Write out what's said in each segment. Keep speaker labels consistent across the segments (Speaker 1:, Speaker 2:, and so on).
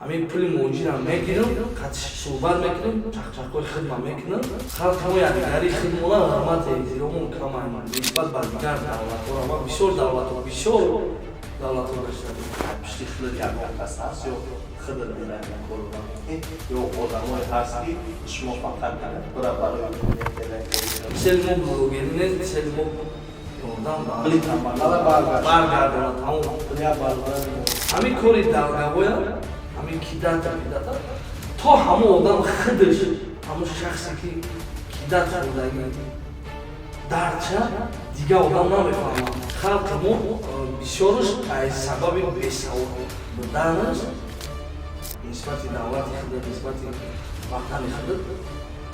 Speaker 1: Ҳамин пули муҳоҷирам мегирам, қатиш суҳбат мекунам, чақчақҳои хидма мекунам. Халқамо якдигари хидмона ҳурмат эҳтиромон камай нисбат ба дигар давлатҳо. Ман бисёр давлатҳо, бисёр давлатҳо гаштам.
Speaker 2: Пишти худат ягон кас ҳаст ё худат мераи корро мекунӣ, ё одамое ҳаст, ки шумо фақат бира барои?
Speaker 1: Цели мо блогерӣ нест, цели мо ёрдам баргардона, тамом. Ҳамин кори долговой, ҳамин кидать кидать, то ҳамон одам худаш, ҳамон шахсе ки кидать хӯрдагӣ дардша, дигар одам намефаҳмад. Халқи мо бисёраш аз сабаби бесавод буданаш нисбати давлати худат, нисбати ватани худат,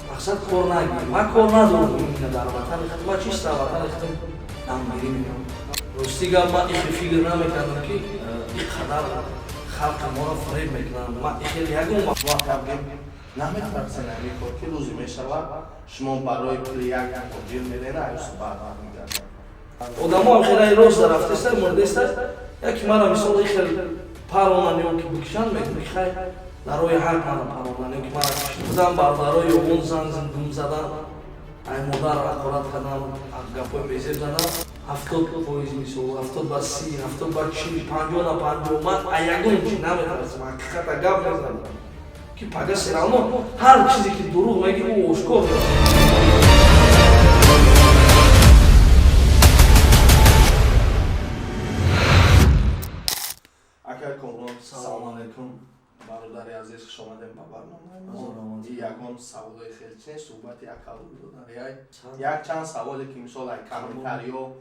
Speaker 1: мақсад кор нагирӣ. Ман кор надорам ина дар ватани худ, ман чист, дар ватани худ дамгирӣ мекунам. Рости гап, ман ихе фикр намекардам, ки ин қадар халқи моро фиреб мекунанд. Ман ихел ягон
Speaker 2: Наметарсен ҳамин кор, ки рӯзе мешавад, шумо барои пули як муҳоҷир мерена, аюсу баъд бармегардад?
Speaker 1: Одамо ҳам хеле рост рафтеста, мурдеста, яки мара мисол ихел паронан ё ки бикушанд, мегӯм, ки хай, дар роҳи ҳақ мара паронан ё ки мара куштан. Бародарои ёбон занг дум задан, ай модар ҳақорат кардан, гапҳои безеб задан. 70%, мисол, 70 ба 30, 70 ба 40, 50 на 50. Ман ягон чи наметарсам, ҳақиқата гап мезанам, ки пага всё равно ҳар чизе ки дурӯғ мегӣ, ӯ ошкор мешавад.
Speaker 2: Акай Комрон, салому алайкум, бародари азиз, хуш омадем ба барномаи мо. Ягон саволои хеле чи нест, суҳбати якалодариай. Якчанд саволе, ки мисол ай комментариё,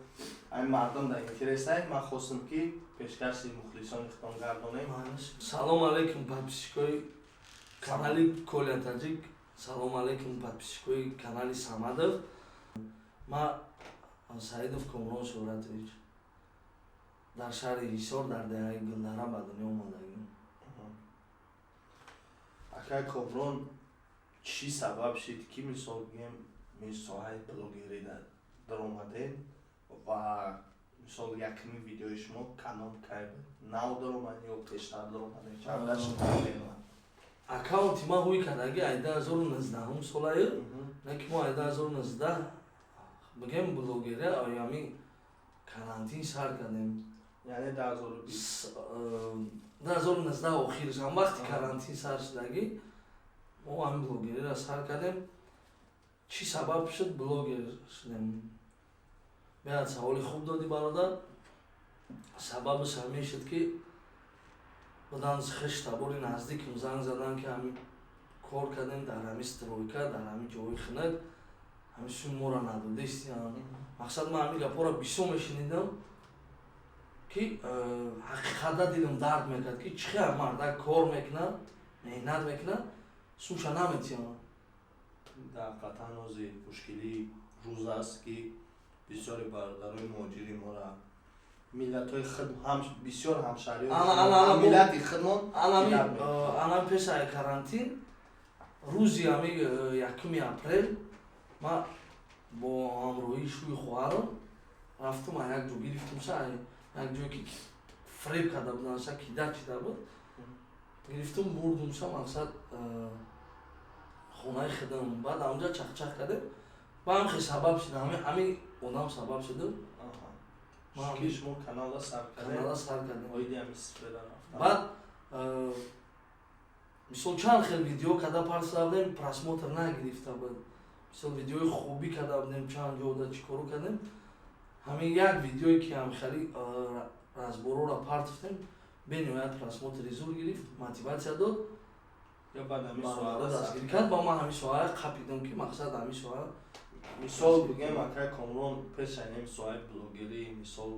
Speaker 2: ай мардум дар интерес ай, ман хостам, ки пешкаши мухлисони худон гардонем.
Speaker 1: Салому алайкум, подписчикои канали Коля Таҷик, салому алайкум, подписчикои канали Самадов. Ман Саидов Комрон Шӯҳратович, дар шаҳри Ҳисор, дар деҳаи Гулдара ба дунё омадагим.
Speaker 2: Акай Комрон, чӣ сабаб шид, ки мисол бигем, соҳаи блогерӣ даромадем ва мисол якми видеои шумо канон кай буд? Нав даромад ё пештар даромадем? Чандаш?
Speaker 1: Аккаунти ман ҳуй кардаги ай 2019-ум солаю, не ки мо ай 2019 бигем блогерия ами карантин сар кардем.
Speaker 2: Яъне 2020?
Speaker 1: 2019 охирш ҳам, вақти карантин сар шудагӣ, мо ҳамин блогериро сар кардем. Чӣ сабаб шуд блогер шудем? Беҳад саволи хуб додӣ, бародар. Сабабаш ҳамин шуд, ки будан хеш табори наздикам занг задан, ки ҳамин кор кардем дар ҳамин стройка, дар ҳамин ҷои хунак, ҳамин сӯи моро надодестиям. Мақсад, ман ҳамин гапҳоро бисёр мешунидам, ки ҳақиқатда дилам дард мекард, ки чӣ хел мардак кор мекунад, меҳнат мекунад, сӯша наметиёнад.
Speaker 2: Ҳақиқатан ҳози мушкилии рӯз аст, ки бисёри бародарои муҳоҷири мора, миллатҳои худ, ҳам бисёр ҳамшаҳриёмиллати худмон.
Speaker 1: Анами пешаи карантин, рӯзи ами 1-уми апрел, ман бо ҳамроҳии шӯи хоҳарам рафтум, як ҷо гирифтумша, як ҷое ки фреб карда буданша, кидать чида буд, гирифтум, бурдумша, мақсад, хонаи худам. Баъд ҳамҷа чахчах кардем, ба ҳамхе сабаб шуда, ҳамин одам сабаб шудум.
Speaker 2: Шумо канала сар
Speaker 1: Канала сар кардем. Баъд мисол чанд хел видео карда парсавдем, просмотр нагирифта буд. Мисол, видеои хубӣ карда будем, чанд ҷода чӣ коро кардем. Ҳамин як видеое ки ҳамхели разборора партофтем, бениҳоят просмотри зур гирифт, мотиватсия дод, дастгирӣ кард. Ба ман ҳамин соҳа қапидам, ки мақсад ҳамин соҳа.
Speaker 2: Мисол бигем, акай Комрон, пешаи нем соҳаи блогерӣ, мисол,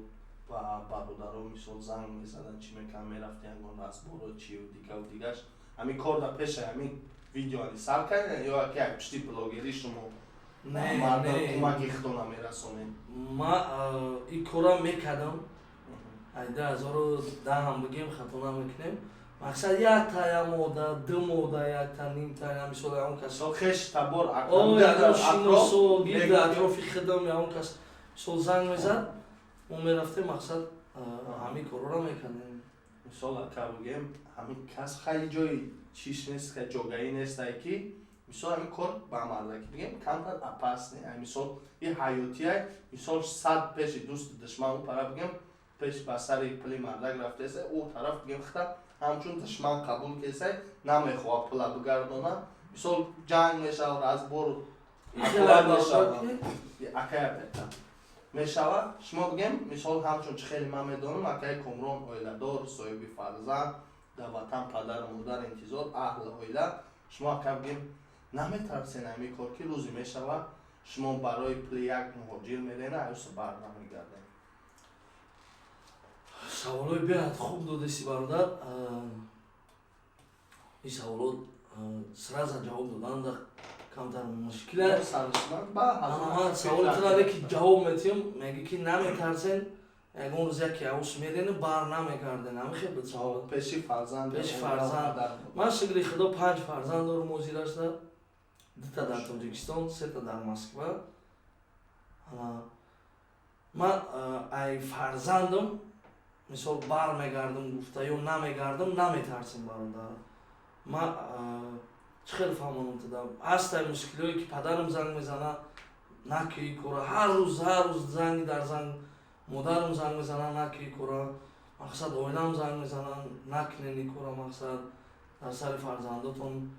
Speaker 2: ба бародаро, мисол, занг мезадан, чӣ мекунам, мерафти ягон разборо чию дигаву дигаш, ҳамин кор дар пешаи ҳамин видеоани сар кардем ё ки як пишти блогерӣ шумо мардам кӯмаки худо намерасонем?
Speaker 1: Ма ин корам мекардам ай 2010-ам, бигем, хато намекунем. Мақсад, якта я мода, ду мода, якта, нимта, я мисол ягон кас
Speaker 2: хеш табор.
Speaker 1: Шиносо, гирди атрофи худам ягон кас, мисол, занг мезад, мо мерафтем, мақсад, ҳамин корора мекардем.
Speaker 2: Мисол, ака, бигем, ҳамин кас хай ҷои чиш нест, хай ҷогаӣ нестай, ки мисол ҳамин кор ба мардаки, бигем, камтар опасный. Ай мисол и ҳаётиай, мисол сад пеши дӯсту душман ӯ пара, бигем, пеш ба сари пули мардак рафтеса, ӯ тараф, бигем, хита ҳамчун душман қабул кесай, намехоҳад пула бигардона. Мисол, ҷанг мешавад, разбор мешавад, акая пета мешавад. Шумо, бигем, мисол, ҳамчун чӣ хеле ман медонам, акаи Комрон оиладор, соҳиби фарзанд, дар ватан падару модар интизор, аҳли оила. Шумо, ака, бигем, наметарсен ҳамин кор, ки рӯзе мешавад, шумо барои пули як муҳоҷир мерена, аюса бар намегардем?
Speaker 1: Саволои беҳад хуб додеси, бародар. Ин саволот сразу ҷавоб доданда камтар мушкил. Ман саволи тура ки ҷавоб метиҳам, меги ки наметарсен, ягон рӯз яке авус мерени, бар намегарден, ҳамихел буд савол?
Speaker 2: Пеши фарзанд.
Speaker 1: Пеши фарзанд. Ман, шукри Худо, панҷ фарзанд дорум ҳозирашда: дута дар Тоҷикистон, сета дар Москва. Ман ай фарзандам, мисол, бармегардам гуфта ё намегардам, наметарсем, бародар. Ман чӣ хел фаҳмонам туда? Ҳастай мушкилиҳое, ки падарам занг мезана, накии кора, ҳар рӯз, ҳар рӯз занги дар занг, модарам занг мезана, накии кора, мақсад, оилам занг мезананд, накунени кора, мақсад, дар сари фарзандотон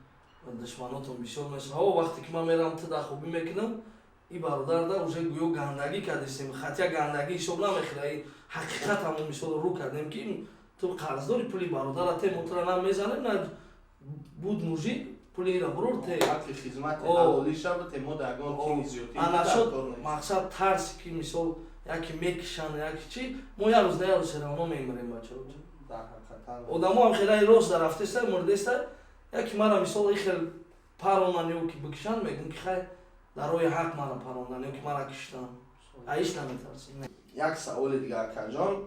Speaker 1: душманотон бисёр мешава. О, вақте ки ман мерам, туда хубӣ мекунам, и бародарда уже гӯё гандагӣ кардистем. Хотя гандагӣ ҳисоб намехӯра, ҳақиқат ҳамон мисол рӯ кардем, ки ту қарздори пули бародара те, мо тура на мезанем, на буд мужик, пули ира бурур те. Анашод, мақсад, тарси ки, мисол, яке мекишанд, яке чи, мо як рӯз на як рӯз серавно мемирем, бачао. Одамо ҳам хелаи рост дарафтеста, мурдеста, яке мара, мисол, и хел паронан ё ки бикишанд, мегӯм, ки хай, дар роҳи ҳақ мара парондан ё ки мара киштан, аиш наметарсем.
Speaker 2: Як саволи дигар, акаҷон,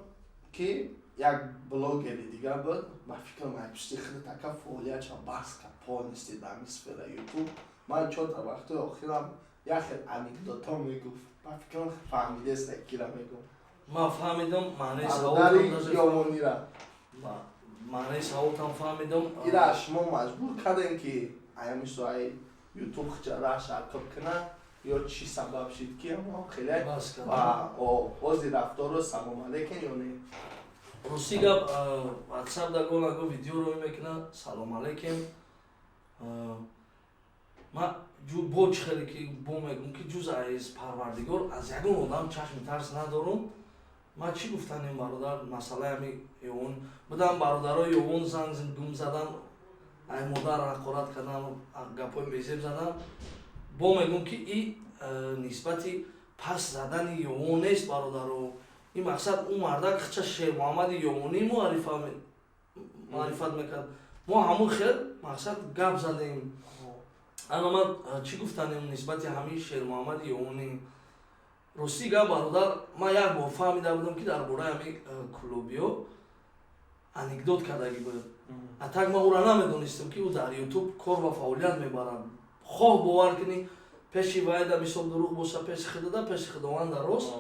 Speaker 2: ки як блогери дигар буд, ба фикрам, ай пишти худат, ака, фаъолиятша бас кард полностью дар ҳамин сфера Ютуб. Ман чорта вақтҳои охирам як хел анекдотҳо мегуфт. Ба фикрам, фаҳмидеста, кира мегум.
Speaker 1: Ман фаҳмидам маънаи
Speaker 2: Бародари ёмонира.
Speaker 1: Маънаи саволтам фаҳмидам.
Speaker 2: Ира шумо маҷбур кардем, ки аями соҳаи Ютуб хича раша ақиб кунад, ё чӣ сабаб шид, ки хеле ва ози рафтору салом алейкум ё не?
Speaker 1: Рости гап, Ватсап да гонаго видео рӯй мекунад, салом алейкум. Ман бо чӣ хеле ки бо мегӯм, ки ҷуз аз Парвардигор аз ягон одам чашми тарс надорум. Ман чӣ гуфтанем, бародар? Масъалаи ҳами ёвон будам, бародарои ёвон занг гум задан, ай модар ҳақорат кардан, гапҳои безеб задан. Бо мегӯм, ки и нисбати пас задани ёвон нест, бародаро. Ин мақсад, ӯ мардак хича Шермуҳаммади ёвонӣ маърифат мекард, мо ҳамон хел, мақсад, гап задем. Ама ман чӣ гуфтанем нисбати ҳамин Шермуҳаммади ёвонӣ? Ростӣ гап, бародар, ман як бор фаҳмида будам, ки дар бораи ҳамин клубиё анекдот кардагӣ буд. А так ман ӯра намедонистам, ки ӯ дар Ютуб кор ва фаъолият мебарад. Хоҳ бовар кунӣ, пеши вайда, мисол, дурӯғ боша, пеши худада, пеши Худованда рост.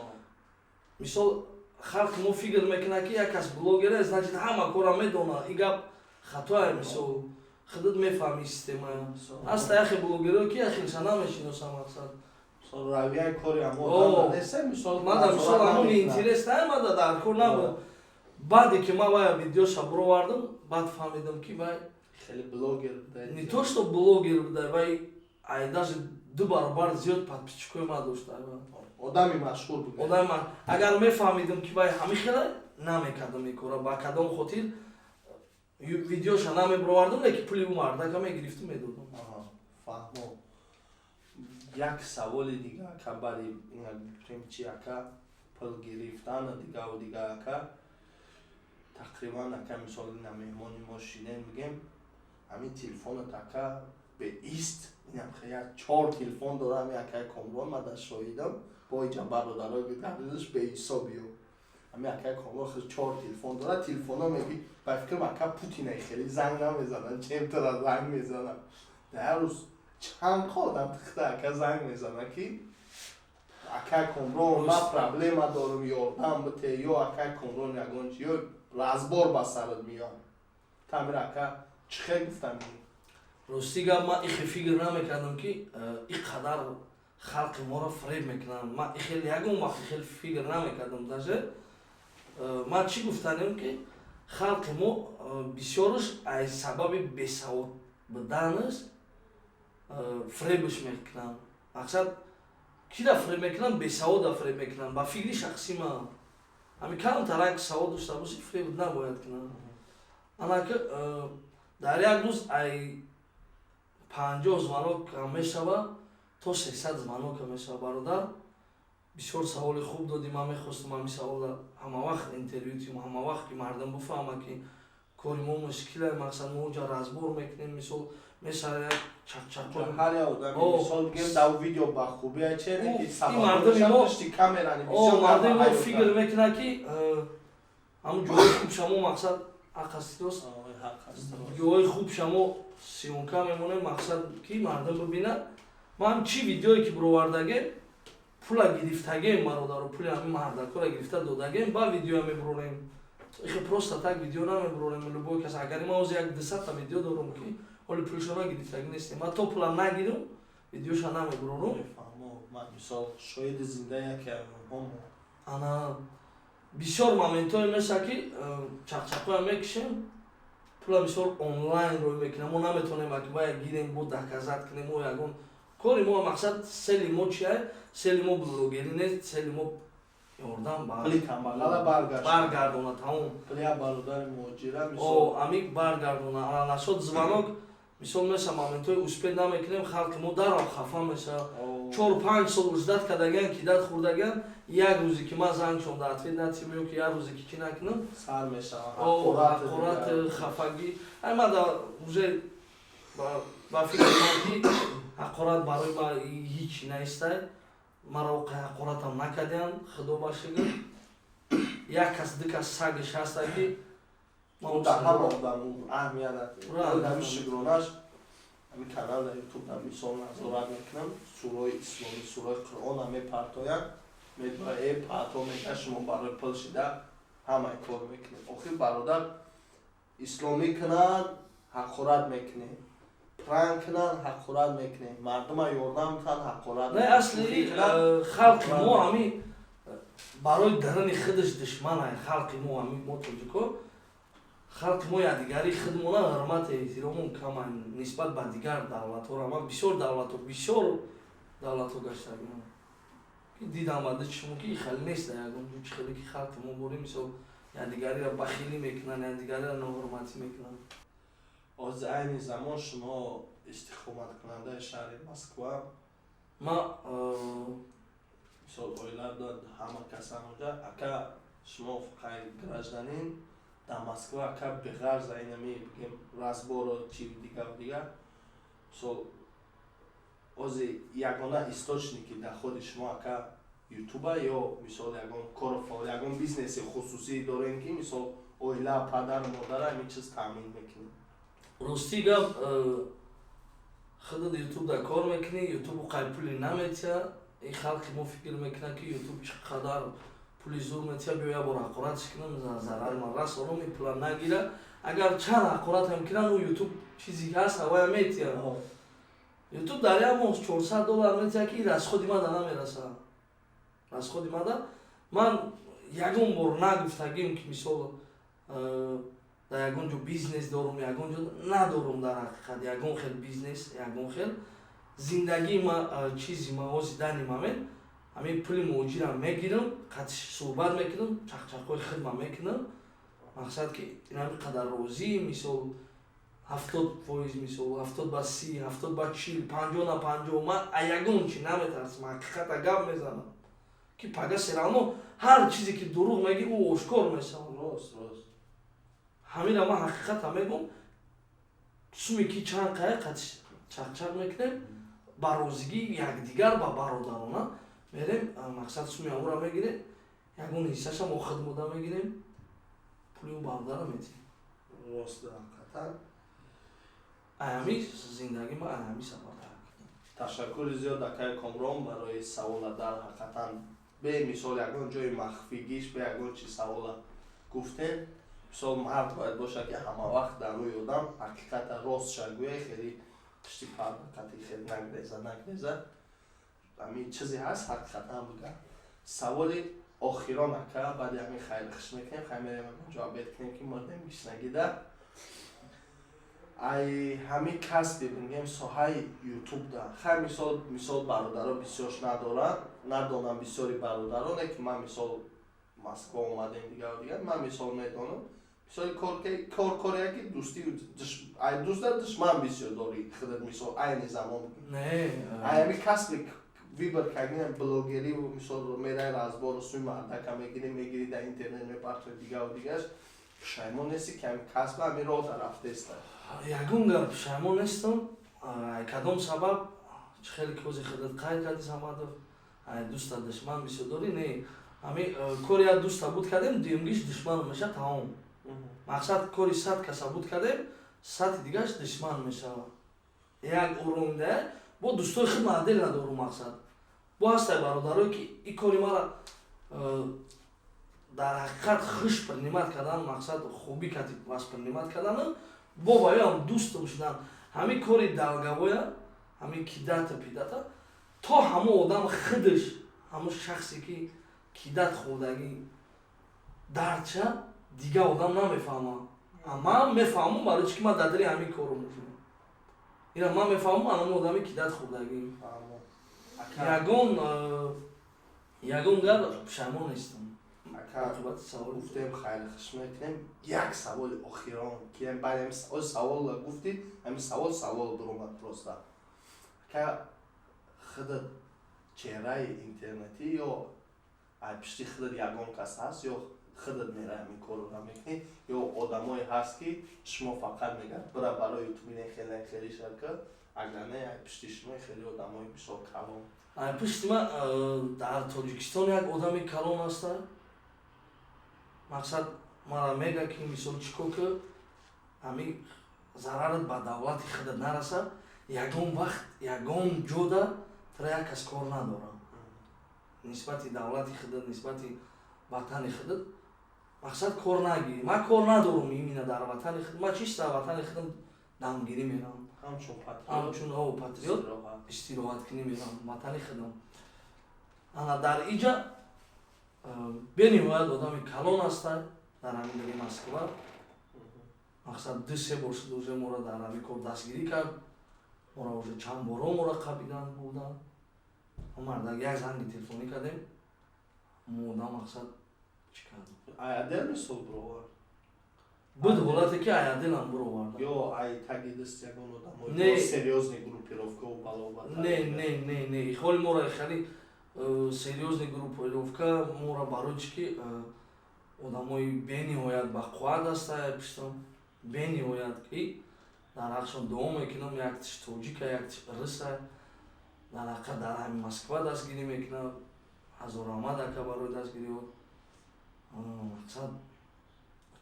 Speaker 1: Мисол, халқи мо фикр мекунад, ки як кас блогер, значит, ҳама кора медонад. И гап хатоае. Мисол, худат мефаҳми система ҳаста, яхе блогеро, ки яхелша намешиносам, мақсад.
Speaker 2: Равияи кори ҳамо.
Speaker 1: Мада, мисол, ҳамон интерес наомада, дар кор набуд. Баъде ки ман вая видеоша буровардам, баъд фаҳмидам, ки вай
Speaker 2: хеле блогер.
Speaker 1: Не то что блогер буда, вай ай даже ду баробар зиёд подписчикои ма дошта.
Speaker 2: Одами машҳур буд.
Speaker 1: Одами, агар мефаҳмидам, ки вай ҳамин хела, намекардам ин кора. Ба кадом хотир видеоша намебуровардам, леки пули ӯ мардака мегирифту медодам.
Speaker 2: Фаҳмо. Як саволи дига, ака, бари гуфтем чи, ака, пул гирифтану дигаву дига, ака, тақрибан, ака, мисол, ина меҳмони мо шидем, бигем, ҳамин телефонат, ака, беист, инам як чор телефон дорам, акаи Комрон, ман дар шоҳидам, бо иҷа бародаро гапзаш беҳисобиё. Ҳамин акаи Комрон худ чор телефон дорад. Телефоно меги, ба фикрам, ака, Путина хеле занг намезанад, чемтара занг мезанад. Дар як рӯз чанд одам тихта, ака, занг мезанад, ки акаи Комрон, ман проблема дорам, ёрдам бите, ё акаи Комрон, ягон чи ё? Разбор ба сарат меён. Тамир ака, чӣ хел гуфтам?
Speaker 1: Рости гап, ман ихе фикр намекардам, ки и қадар халқи моро фиреб мекунанд. Ман ихел ягон вақт ихел фикр намекардам. Даже ман чӣ гуфтанем, ки халқи мо бисёрш аз сабаби бесавод буданаш фиребш мекунанд. Мақсад, кира фиреб мекунанд? Бесавода фиреб мекунанд. Ба фикри шахсӣ ман, ҳами камтарак савод дошта бошӣ, фиреб набояд кунанд. Анаки дар як рӯз ай 50 звонок мешава то 300 звонок мешава. Бародар, бисёр саволи хуб додӣ. Ман мехостам ҳамин савола ҳама вақт интервю тиҳам, ҳама вақт, ки мардум бифаҳмад, ки кори мо мушкиле. Мақсад, мо уҷа разбор мекунем, мисол, мешава як чақчақо.
Speaker 2: Ҳар як одам, мисол бигем, дар видео ба хубия чене ки
Speaker 1: мардуми мо
Speaker 2: пушти камера.
Speaker 1: Мардуми мо фикр мекунад, ки ҳамун ҷои хуб шамо, мақсад, ҳақ аст, ҷои хуб шамо съёмка мемонем, мақсад, ки мардум бибинад. Ман чӣ видеое ки бировардагем, пула гирифтагем, бародаро, пули ҳамин мардакора гирифта додагем, ба видеоя мебурорем. Ихе просто так видео намебурорем. Любой кас, агар ман ҳозир як дусадта видео дорам, ки ҳоли пулшо нагирифтагӣ нестем, ман то пула нагирам, видеоша намебурорум.
Speaker 2: Ман, мисол, шоҳиди зинда яке онҳо.
Speaker 1: Ана бисёр моментҳое мешавад, ки чақчақоя мекушем, пула, мисол, онлайн рӯй мекунем. Мо наметавонем акбая гирем, бо доказать кунем. Мо ягон кори мо, мақсад, цели мо чия? Цели мо блогерӣ нест, цели мо ёрдам баргардона, тамом. Ами баргардона. Ана насчёт звонок, мисол, меша моментҳои успеть намекунем, халқи мо дарав хафа мешавад. 4-5 сол ждать кардаган, кидать хӯрдаган, як рӯзе ки ман зангшон да ответ натим ё ки як рӯзе ки чӣ накунам,
Speaker 2: сар мешавад.
Speaker 1: Ҳақорат, хафагӣ. Ай ман да уже ба фикри ман, ки ҳақорат барои ман ҳичи наистай. Маро ҳақоратам накардиан, худо ба шукр. Як кас, ду кас сагиш ҳаста, ки
Speaker 2: ҳама одам аҳамият надорад. Шукронаш, ҳамин канал дар Ютуб, дар мисол, назорат мекунам, сураи исломӣ, сураи Қуръона мепартоянд, медора э парто мека, шумо барои пул шида ҳамаи кор мекунед. Охир, бародар, исломӣ кунанд, ҳақорат мекунед, пранк кунанд, ҳақорат мекунед, мардума ёрдам кунанд, ҳақорат.
Speaker 1: Не, асли халқи мо ҳами барои дарани худаш душмана. Халқи мо, ҳами мо тоҷико, халқи мо якдигари худмона ҳурмати эҳтиромон кама нисбат ба дигар давлатҳоро. Ман бисёр давлатҳо гаштагиам, дидам баъди чишмо, ки хеле нест ягон ҷо чи хеле ки халқи мо борӣ, мисол, якдигариро бахилӣ мекунанд, якдигариро ноҳурматӣ мекунанд.
Speaker 2: Ҳозир, айни замон, шумо истиқоматкунандаи шаҳри Москва?
Speaker 1: Ма
Speaker 2: Мисол, оила дод, ҳама кас ҳамонҷа. Ака, шумо фақат гражданин дар Москва, ака, беғарза инами бигем, разборо чи дигар дигар, мисол, ҳозир ягона источники доходи шумо, ака, Ютуба ё, мисол, ягон кору фаъол, ягон бизнеси хусусӣ дорем, ки, мисол, оила, падару модара ҳамин чиз таъмин мекунед?
Speaker 1: Рости гап, худат Ютуб да кор мекунӣ, Ютубу қай пули наметия. Ин халқи мо фикр мекунад, ки Ютуб чӣ қадар пули зур метия, биё як бор ҳақоратш кунам, зарар ман расонам, ин пула нагира. Агар чанд ҳақоратам кунам, ӯ Ютуб чизи ҳаст, ҳавая метия. Ютуб дар як моҳ 400 доллар метия, ки расходи мада намераса. Расходи мада ман ягон бор нагуфтагим, ки, мисол, дар ягон ҷо бизнес дорум, ягон ҷо надорум. Дар ҳақиқат, ягон хел бизнес, ягон хел зиндагии ма, чизи ма ҳози данный момент ҳамин пули муҳоҷирам мегирам, қатиш суҳбат мекунам, чақчақҳои хидма мекунам. Мақсад, ки инами қадар розӣ, мисол, 70%, мисол, 70 ба 30, 70 ба 40, 50 на 50. Ман а ягон чи наметарсам, ҳақиқата гап мезанам, ки пага всё равно ҳар чизе ки дурӯғ мегӣ, ӯ ошкор мешавад.
Speaker 2: Рост, рост.
Speaker 1: Ҳамира ман ҳақиқата мегӯм. Суме ки чанд қая қатиш чақчақ мекунем, ба розигии якдигар, ба бародарона мерем. Мақсад, суми амура мегирем, ягон ҳиссаша мо хидмода мегирем, пули ӯ бародара метиҳем.
Speaker 2: Рост, ҳақиқатан.
Speaker 1: Аями зиндагӣ ма аями сабаб.
Speaker 2: Ташаккури зиёд, акаи Комрон, барои савола. Дар ҳақиқатан, бемисол, ягон ҷои махфигиш, бе ягон чи савола гуфтем. Мисол, мард бояд бошад, ки ҳама вақт дар рӯи одам ҳақиқата ростша гӯя, хеле пишти парда қати хеле нагреза. Ҳамин чизе ҳаст, ҳақиқатан буга. Саволи охирон, ака, баъди ҳамин хайр хуш мекунем, хай мерем ҷо обед кунем, ки мурдем гишнагида. Ай ҳамин касби, мегӯем, соҳаи ютуб да, хай, мисол, бародаро бисёрш надоранд, надонам бисёри бародароне, ки ман, мисол, Москва омадем, дигар дигар, ман, мисол, медонам, мисоли, кор кория ки дӯстӣ, ай дӯста душман бисёр дорӣ худат, мисол, айни замон.
Speaker 1: Не.
Speaker 2: Ай ҳамин касби выбор кардин, блогерӣ, мисол, мерай разбору суи мардака мегирӣ, мегирӣ, дар интернет мепартои, дигару дигараш, пушаймон нестӣ, ки ҳамин касба, ҳамин роҳта рафтеста?
Speaker 1: Ягон гап пушаймон нестам. Кадом сабаб? Чӣ хеле кози худат қайд кардӣ, Самадов, ай дӯста душман бисёр дорӣ. Не, ҳами кори як дӯста буд кардем, дуюмгиш душман меша, тамом. Мақсад, кори 100 каса буд кардем, 100-и дигараш душман мешавад. Як урунда бо дӯстои худ ман отдел надорум. Мақсад, бо ҳастай бародарое, ки и кори мара дар ҳақиқат хуш принимать кардан, мақсад, хубӣ кати воспринимать кардану бо ваёам дӯстум шудан. Ҳамин кори долговоя, ҳамин кидать пидать, то ҳамон одам худаш, ҳамон шахсе ки кидать хӯрдагӣ дардша, дигар одам намефаҳмад. Ман мефаҳмам, барои чи ки ман дар дили ҳамин корро мекунам. Ина ман мефаҳмам, анам одами кидать хӯрдагӣ. Ягон гап пушаймон нестам.
Speaker 2: Гуфтем, хайр хуш мекунем. Як саволи охирон, ки баъд ҳами савол гуфтӣ, ҳамин савол биромад просто. Ака, худат чеҳраи интернетӣ ё ай пишти худат ягон кас ҳаст, ё худат мерай ҳамин корро мекунӣ, ё одамое ҳаст, ки шумо фақат мегӯяд, бира, барои ютуби хеле хеле шарка, агар не, ай пишти шумо хеле одамои бисёр калон?
Speaker 1: Ай пишти ман дар Тоҷикистон як одами калон аста. Мақсад, мара мега, ки мисол, чӣ кор ки ҳамин зарарат ба давлати худат нараса, ягон вақт, ягон ҷода тара як кас кор надорам нисбати давлати худат, нисбати ватани худат. Мақсад, кор нагирӣ. Ман кор надорам именно дар ватани худ, ман чист, дар ватани худам дамгирӣ мерам. Ҳамчун о патриот истироҳаткунӣ мерам ватани худам. Ана дар иҷа бениҳоят одами калон аста дар ҳамин дари Москва. Мақсад, 2-3 бор шуд, уже моро дар ҳамин кор дастгирӣ кард. Моро уже чанд боро моро қабидан бурдан. Мардак як занги телефонӣ кардем, мо одам, мақсад, чӣ кард.
Speaker 2: Айадел, мисол, бировард?
Speaker 1: Буд ҳолате, ки айаделам бировард.
Speaker 2: Ё ай таги даст ягон одамои серьёзный группировка балоба?
Speaker 1: Не, не, не, не, холи моро хеле серьёзный группировка моро, барои чӣ ки одамои бениҳоят бақувват аста пиштам, бениҳоят, ки дар ҳақшон дуо мекунам. Яктиш тоҷика, яктиш рыса, дар ҳақиқат дар ҳамин Москва дастгирӣ мекунам. Ҳазораҳмад, ака, барои дастгириҳо. Мақсад,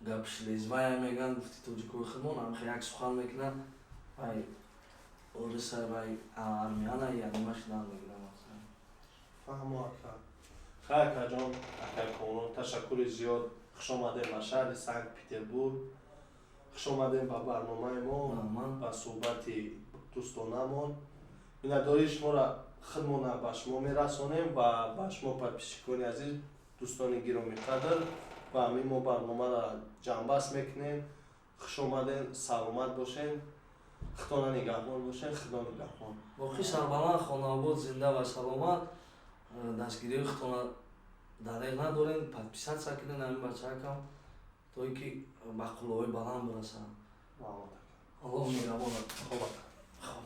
Speaker 1: гап шлезвая мегӯянд, гуфти тоҷикои худмон, ҳамхе як сухан мекунад, вай рыса, вай армяна, ягона шудан мегирам.
Speaker 2: Фаҳмо, ака. Хай, акаҷон, акай Комрон, ташаккури зиёд. Хуш омадем ба шаҳри Санкт Петербург, хуш омадем ба барномаи мо, ба суҳбати дӯстонамон. Миннатдории шуморо худмона ба шумо мерасонем ва ба шумо, подписчикони азиз, дӯстони гиромиқадр. Ва ҳамин мо барномаро ҷамъбаст мекунем. Хуш омадем, саломат бошем, худона нигаҳбон бошем, Худо нигаҳбон.
Speaker 1: Боқӣ сарбаланд, хонаобод, зинда ва саломат. Дастгириҳои худтона дареғ надорем. Подписаться кунед ҳамин бачаакам, то ин ки ба қуллаҳои баланд бирасанд. Аллоҳ нигаҳбонат.
Speaker 2: Хоб.
Speaker 1: Хоб.